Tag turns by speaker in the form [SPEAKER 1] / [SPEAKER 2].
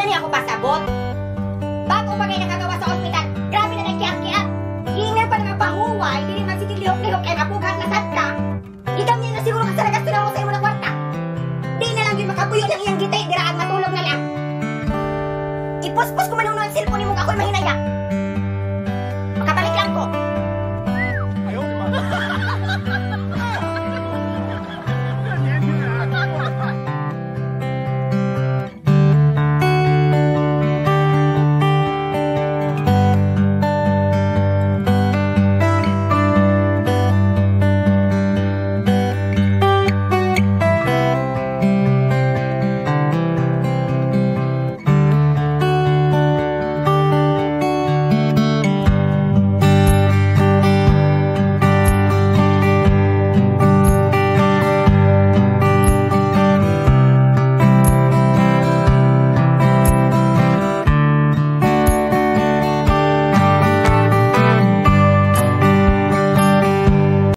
[SPEAKER 1] na niya ako pasabot. Bago pa kay nakagawa sa ospital, grabe na nagkiat-kiat. Giingnan pa nga pahuway, dili man sige lihok-lihok kay mapughat na sad ka. Ikaw niya na siguro ka sa nagasto na mo sa imo na kwarta. Di na lang yun makapuyo ng iyang gitay, diraan matulog na lang. Ipuspos ko man.